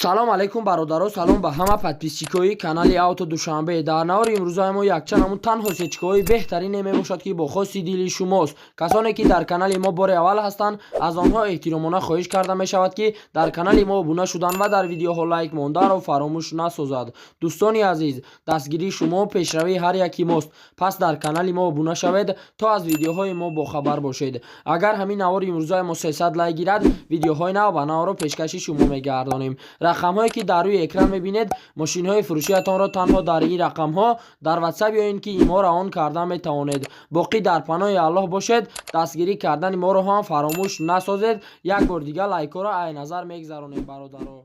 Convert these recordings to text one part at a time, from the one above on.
Салом алейкум, бародаро, салом ба ҳама подписчикои канали Авто Душанбе. Дар навори имрӯзаи мо якчанд ҳамун танҳо сечкаҳои беҳтарине мебошад, ки бо хости дили шумост. Касоне ки дар канали мо бори аввал ҳастанд, аз онҳо эҳтиромона хоҳиш карда мешавад, ки дар канали мо обуна шудан ва дар видеоҳо лайк монданро фаромӯш насозад. Дӯстони азиз, дастгирии шумо пешравии ҳар яки мост, пас дар канали мо обуна шавед, то аз видеоҳои мо бохабар бошед. Агар ҳамин навори имрӯзаи мо 300 лайк гирад, видеоҳои нав ба навро пешкаши шумо мегардонем. Рақамҳое ки дар рӯи экран мебинед, мошинҳои фурӯшиятонро танҳо дар ин рақамҳо дар Ватсап ё ин ки ИМО равон карда метавонед. Боқӣ дар паноҳи Аллоҳ бошед, дастгирӣ кардани моро ҳам фаромӯш насозед. Як бор дигар лайкҳоро ай назар мегзаронем, бародаро.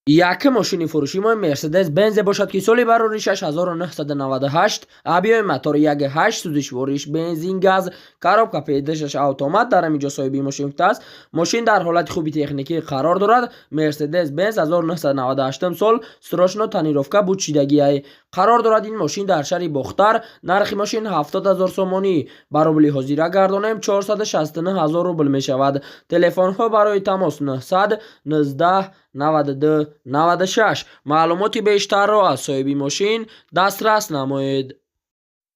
Якум мошини фурӯши мо Мерседес Бензе бошад, ки соли барори 6998, объёми мотори 1,8, сӯзишвориш бензин, газ, коробка П6 автомат. Дар ҳамин ҷо соҳиби мошин гуфтааст, мошин дар ҳолати хуби техникӣ қарор дорад. Мерседес Бенз 1998 сол, срочно тонировка буд шидагиай. Қарор дорад ин мошин дар шаҳри Бохтар. Нархи мошин 70 ҳазор сомонӣ, ба рубли ҳозира гардонем, 469 ҳазор рубл мешавад. Телефонҳо барои тамос 900 19 92 96. Маълумоти бештарро аз соҳиби мошин дастрас намоед.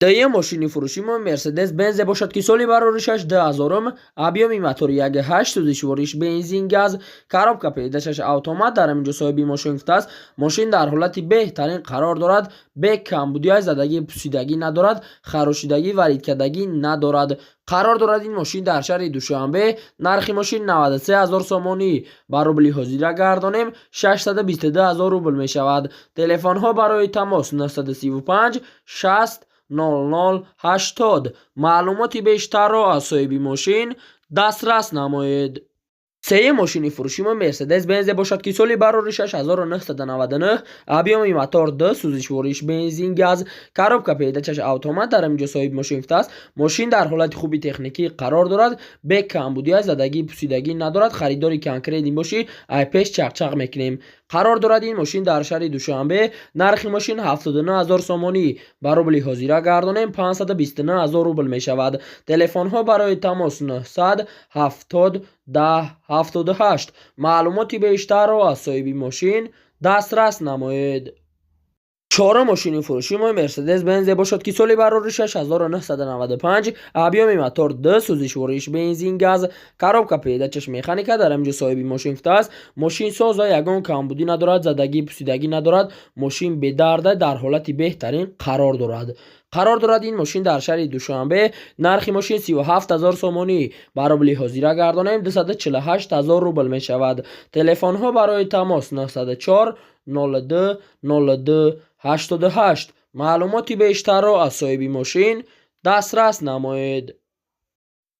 Дуюм мошини фурӯши мо Мерседес Бензе бошад, ки соли бароришаш 2000-ум, объёми мотори 1,8, сӯзишвориш бензин, газ, коробка П6 автомат. Дар ҳамин ҷо соҳиби мошин гуфтааст, мошин дар ҳолати беҳтарин қарор дорад, бе камбудиҳои задагӣ, пусидагӣ надорад, харошидагӣ, варидкардагӣ надорад. Қарор дорад ин мошин дар шаҳри Душанбе. Нархи мошин 93 ҳазор сомонӣ, ба рубли ҳозира гардонем, 622 ҳазор рубл мешавад. Телефонҳо барои тамос 935 60 00 80. Маълумоти бештарро аз соҳиби мошин дастрас намоед. Сеюм мошини фурӯши мо Мерседес Бензе бошад, ки соли бароришаш 1999, объёми мотор 2, сӯзишвориш бензин, газ, коробка П6 автомат. Дар ҳамин ҷо соҳиби мошин гуфтааст, мошин дар ҳолати хуби техникӣ қарор дорад, бе камбудия, задагӣ, пусидагӣ надорад. Харидори конкретный бошӣ, ай пеш чақчақ мекунем. Қарор дорад ин мошин дар шаҳри Душанбе. Нархи мошин 79 ҳазор сомонӣ, ба рубли ҳозира гардонем, 529 ҳазор рубл мешавад. Телефонҳо барои тамос 900 70 10 78. Маълумоти бештарро аз соҳиби мошин дастрас намоед. Чорум мошини фурӯши мо Мерседес Бензе бошад, ки соли бароришаш 1995, объёми мотор 2, сӯзишвориш бензин, газ, коробка П6 механика. Дар ҳамин ҷо соҳиби мошин гуфтааст, мошин соза, ягон камбудӣ надорад, задагӣ, пусидагӣ надорад, мошин бедарда, дар ҳолати беҳтарин қарор дорад. Қарор дорад ин мошин дар шаҳри Душанбе. Нархи мошин 37 ҳазор сомонӣ, ба рубли ҳозира гардонем, 248 ҳазор рубл мешавад. Телефонҳо барои тамос 904 02 02 88. Маълумоти бештарро аз соҳиби мошин дастрас намоед.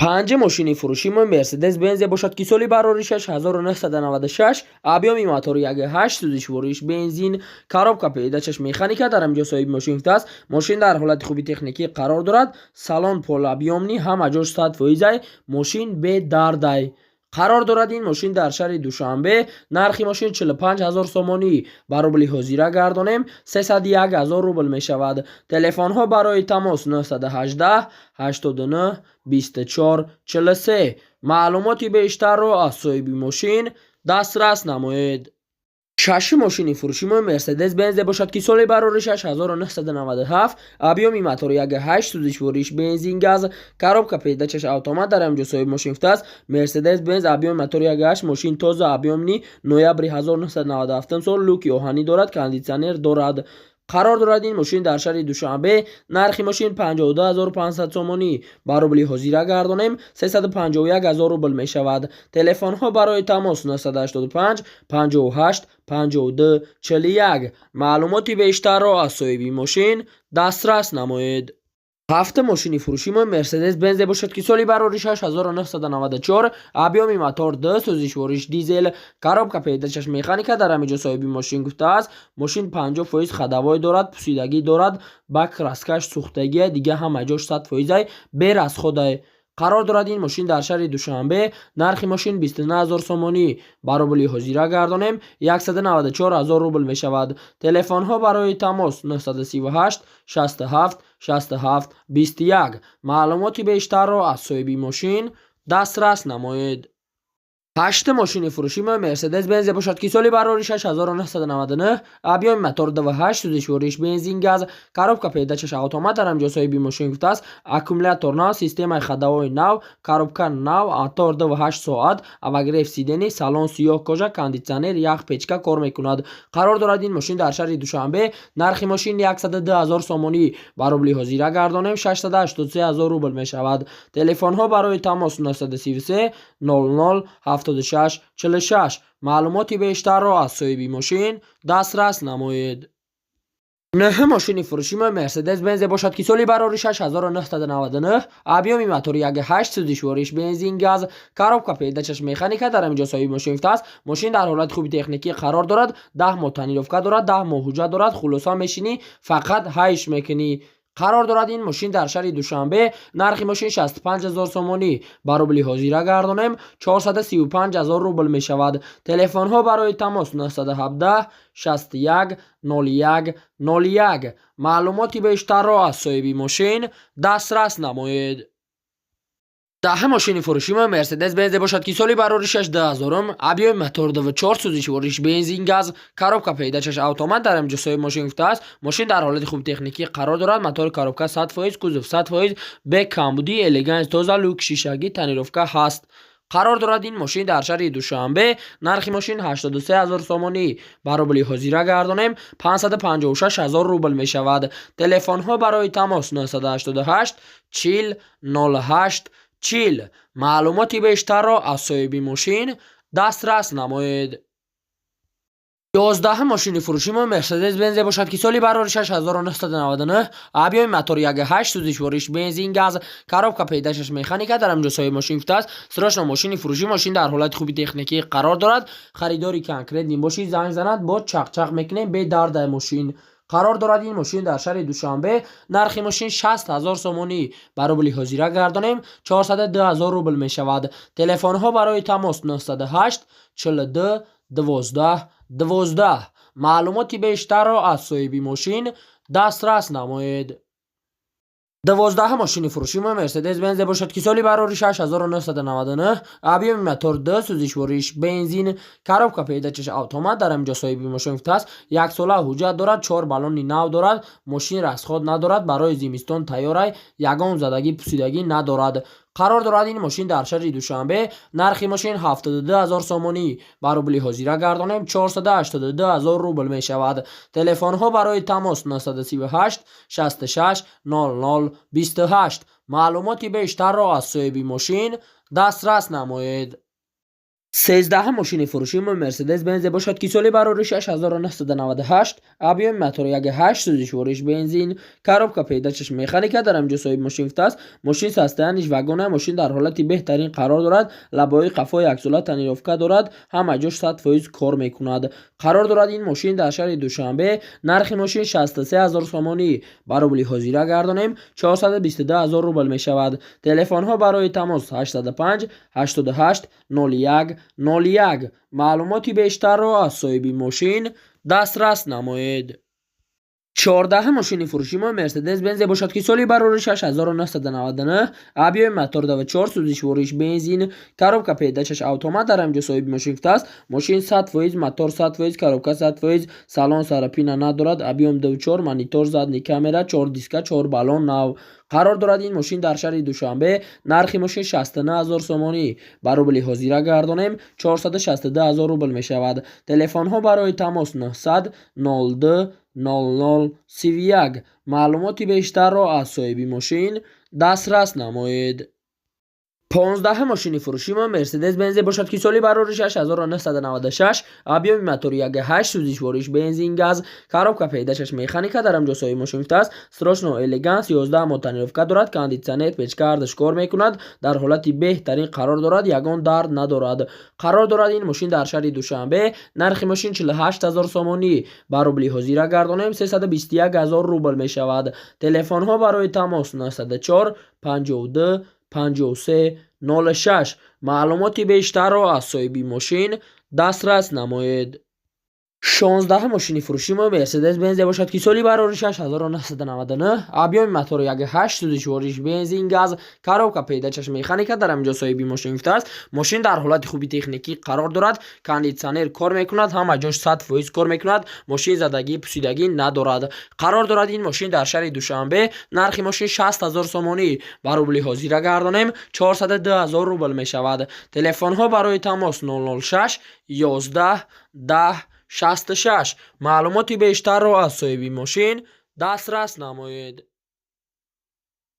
Панҷум мошини фурӯши мо Мерседес Бензе бошад, ки соли бароришаш 1996, объёми мотори 1,8, сӯзишвориш бензин, коробка П6 механика. Дар ҳамин ҷо соҳиби мошин гуфтааст, мошин дар ҳолати хуби техникӣ қарор дорад, салон полуобъёмный, ҳама ҷош 100 фоизай, мошин бедардай. Қарор дорад ин мошин дар шаҳри Душанбе. Нархи мошин 45 ҳазор сомонӣ, ба рубли ҳозира гардонем, 301 ҳазор рубл мешавад. Телефонҳо барои тамос 918 89 24 43. Маълумоти бештарро аз соҳиби мошин дастрас намоед. Шашум мошини фурӯши мо Мерседес Бензе бошад, ки соли бароришаш 1997, объёми мотори 1,8, сӯзишвориш бензин, газ, коробка П6 автомат. Дар ҳамин ҷо соҳиби мошин гуфтааст, Мерседес Бенз, объёми мотори 1,8, мошин тоза, объёмный, ноябри 1997 сол, люки оҳанӣ дорад, кондитсионер дорад. Қарор дорад ин мошин дар шаҳри Душанбе. Нархи мошин 52 500 сомонӣ, ба рубли ҳозира гардонем, 351 ҳазор рубл мешавад. Телефонҳо барои тамос 985 58 52 41. Маълумоти бештарро аз соҳиби мошин дастрас намоед. Ҳафтум мошини фурӯши мо Мерседес Бензе бошад, ки соли бароришаш 1994, объёми мотор 2, сӯзишвориш дизел, коробка П6 механика. Дар ҳамин ҷо соҳиби мошин гуфтааст, мошин 50% ходовой дорад, пусидагӣ дорад, ба краскаш сӯхтагия, дига ҳама ҷош 100 фоизай, берасходай. Қарор дорад ин мошин дар шаҳри Душанбе. Нархи мошин 29 ҳазор сомонӣ, ба рубли ҳозира гардонем, 194 ҳазор рубл мешавад. Телефонҳо барои тамос 938 67 67 21. Маълумоти бештарро аз соҳиби мошин дастрас намоед. Ҳашти мошини фурӯши мо Мерседес Бензе бошад, ки соли бароришаш 1999, объёми мотор 2,8, сӯзишвориш бензин, газ, коробка передачаш автомат. Дар ҳамҷо соҳиби мошин гуфтааст: аккумулятор нав, системаи ходовой нав, коробка нав, мотор 2,8 соат, обогрев сидений, салон сиёҳ кожа, кондитсионер, ях, печка кор мекунад. Қарор дорад ин мошин дар шаҳри Душанбе. Нархи мошин 102 ҳазор сомонӣ, ба рубли ҳозира гардонем, 683 ҳазор рубл мешавад. Телефонҳо барои тамос 933 00 76 46. Маълумоти бештарро аз соҳиби мошин дастрас намоед. Нӯҳ мошини фурӯши мо Мерседес Бензе бошад, ки соли бароришаш 1999, объёми мотори 1,8, сӯзишвориш бензин, газ, коробка передачаш механика. Дар ҳаминҷо соҳиби мошин гуфтааст: мошин дар ҳолати хуби техникӣ қарор дорад, 10 моҳ тонировка дорад, 10 моҳ ҳуҷҷат дорад. Хулоса, мешинӣ, фақат ҳайш мекунӣ. Қарор дорад ин мошин дар шаҳри Душанбе. Нархи мошин 65 ҳазор сомонӣ, ба рубли ҳозира гардонем, 435 ҳазор рубл мешавад. Телефонҳо барои тамос 917 61 01 01. Маълумоти бештарро аз соҳиби мошин дастрас намоед. Даҳ мошини фурӯши мо Мерседес Бензе бошад, ки соли бароришаш 2000-ум, объёми мотор 2,4, сӯзишвориш бензин, газ, коробка передачаш автомат. Дар ҳамҷо соҳиби мошин гуфтааст: мошин дар ҳолати хуби техникӣ қарор дорад, мотори, коробка 100%, кузов 100%, бе камбудӣ, элеганс, тоза, люк шишагӣ, тонировка ҳаст. Қарор дорад ин мошин дар шаҳри Душанбе. Нархи мошин 83 ҳазор сомонӣ, ба рубли ҳозира гардонем, 556 ҳазор рубл мешавад. Телефонҳо барои тамос 988 40 08 40. Маълумоти бештарро аз соҳиби мошин дастрас намоед. 11 мошини фурӯши мо Мерседес Бензе бошад, ки соли бароришаш 1999, объёми мотор 1,8, сӯзишвориш бензин, газ, коробка передачаш механика. Дар ҳамҷо соҳиби мошин гуфтааст: срочно мошини фурӯшӣ, мошин дар ҳолати хуби техникӣ қарор дорад, харидори конкретный бошӣ, занг занад, бо чақчақ мекунем, бедардай мошин. Қарор дорад ин мошин дар шаҳри Душанбе. Нархи мошин 60 ҳазор сомонӣ, ба рубли ҳозира гардонем, 402 ҳазор рубл мешавад. Телефонҳо барои тамос 908 42 12 12. Маълумоти бештарро аз соҳиби мошин дастрас намоед. 12 мошини фурӯши мо Мерседес Бензе бошад, ки соли бароришаш 1999, объёми мотор 2, сӯзишвориш бензин, коробка передачаш автомат. Дар ҳаминҷо соҳиби мошин гуфтааст: яксола ҳуҷҷат дорад, чор баллони нав дорад, мошин расход надорад, барои зимистон тайёрай, ягон задагӣ, пусидагӣ надорад. Қарор дорад ин мошин дар шаҳри Душанбе. Нархи мошин 72 ҳазор сомонӣ, ба рубли ҳозира гардонем, 482 ҳазор рубл мешавад. Телефонҳо барои тамос 938 66 00 28. Маълумоти бештарро аз соҳиби мошин дастрас намоед. 13 мошини фурӯши мо Мерседес Бензе бошад, ки соли бароришаш 1998, объёми мотор 1,8, сӯзишвориш бензин, коробка передачаш механика. Дар ҳамҷо соҳиби мошин гуфтааст: мошин состояниш вагона, мошин дар ҳолати беҳтарин қарор дорад, лабои қафо яксола тонировка дорад, ҳама ҷош 100% кор мекунад. Қарор дорад ин мошин дар шаҳри Душанбе. Нархи мошин 63 ҳазор сомонӣ, ба рубли ҳозира гардонем, 422 ҳазор рубл мешавад. Телефонҳо барои тамос 805 88 01 01. Маълумоти бештарро аз соҳиби мошин дастрас намоед. 14 мошини фурӯши мо Мерседес Бензе бошад, ки соли бароришаш 1999, объёми мотор 2,4, сӯзишвориш бензин, коробка передачаш автомат. Дар ҳамҷо соҳиби мошин гуфтааст: мошин 100%, мотор 100%, коробка 100%, салон царапина надорад, объём 2,4, монитор, задний камера, чор диска, чор баллон нав. Қарор дорад ин мошин дар шаҳри Душанбе. Нархи мошин 69 ҳазор сомонӣ, ба рубли ҳозира гардонем, 462 ҳазор рубл мешавад. Телефонҳо барои тамос 900 02 00 31. Маълумоти бештарро аз соҳиби мошин дастрас намоед. 15 мошини фурӯши мо Мерседес Бензе бошад, ки соли бароришаш 1996, объёми мотори 1,8, сӯзишвориш бензин, газ, коробка передачаш механика. Дар ҳамҷо соҳиби мошин гуфтааст: срочно элеганс, 11 моҳ тонировка дорад, кондитсионер, печка ҳардаш кор мекунад, дар ҳолати беҳтарин қарор дорад, ягон дард надорад. Қарор дорад ин мошин дар шаҳри Душанбе. Нархи мошин 48 ҳазор сомонӣ, ба рубли ҳозира гардонем, 321 ҳазор рубл мешавад. Телефонҳо барои тамос 904 52 53 06. Маълумоти бештарро аз соҳиби мошин дастрас намоед. 16-ум мошини фурӯши мо Мерседес Бензе бошад, ки соли бароришаш 1999, объёми мотори 1,8, сӯзишвориш бензин, газ, коробка передачаш механика. Дар ҳаминҷо соҳиби мошин гуфтааст, мошин дар ҳолати хуби техникӣ қарор дорад, кондитсионер кор мекунад, ҳама ҷош 100% кор мекунад, мошин задагӣ, пусидагӣ надорад. Қарор дорад ин мошин дар шаҳри Душанбе. Нархи мошин 60 000 сомонӣ, ба рубли ҳозира гардонем, 402 000 рубл мешавад. Телефонҳо барои тамос 006 11 10 66. Маълумоти бештарро аз соҳиби мошин дастрас намоед.